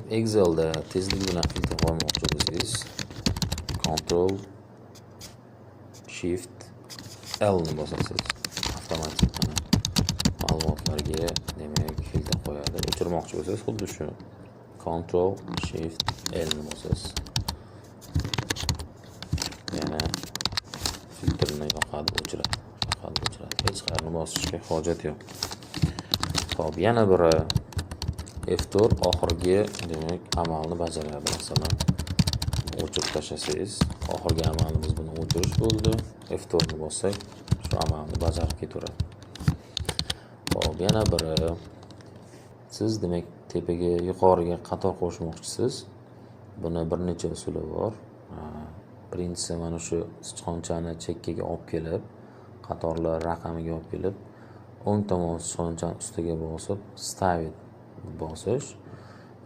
Excelda tezlik bilan filtr qo'ymoqchi bo'lsangiz, Ctrl Shift L ni bosasiz. Avtomatik mana ma'lumotlarga, demak, filtr qo'yadi. O'chirmoqchi bo'lsangiz, xuddi shu. Ctrl Shift L ni bosasiz. Yana filtrni yoqadi, o'chiradi. Yoqadi, o'chiradi. Hech qayerni bosishga hojat yo'q. Xo'p, yana biri F4 oxirgi, demak, amalni bajaradi. Masalan, o'chirib tashlasangiz, oxirgi amalimiz buni o'chirish bo'ldi. F4 ni bossak, shu amalni bajarib ketaveradi. Xo'p, yana biri, siz, demak, tepaga, yuqoriga qator qo'shmoqchisiz. Buni bir necha usuli bor. Birinchisi, mana shu sichqonchani chekkaga olib kelib, qatorlar raqamiga olib kelib, o'ng tomon sichqonchani ustiga bosib, "Вставить" bosish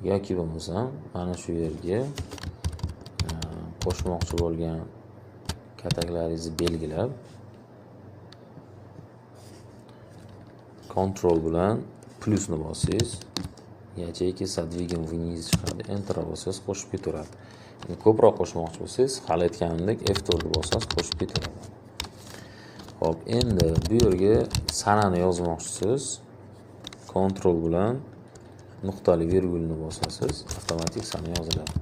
yoki bo'lmasam mana shu yerga qo'shmoqchi bo'lgan kataklaringizni belgilab, Ctrl bilan plyusni bossangiz, "Ячейки с отдвигом вниз" chiqadi. Enter bossangiz, qo'shib ketaveradi. Endi ko'proq qo'shmoqchi bo'lsangiz, hali aytganimdek, F4 ni bossangiz, qo'shib ketaveradi. Xo'p, endi bu yerga sanani yozmoqchisiz. Ctrl bilan nuqtali virgulni bosasiz, avtomatik sana yoziladi.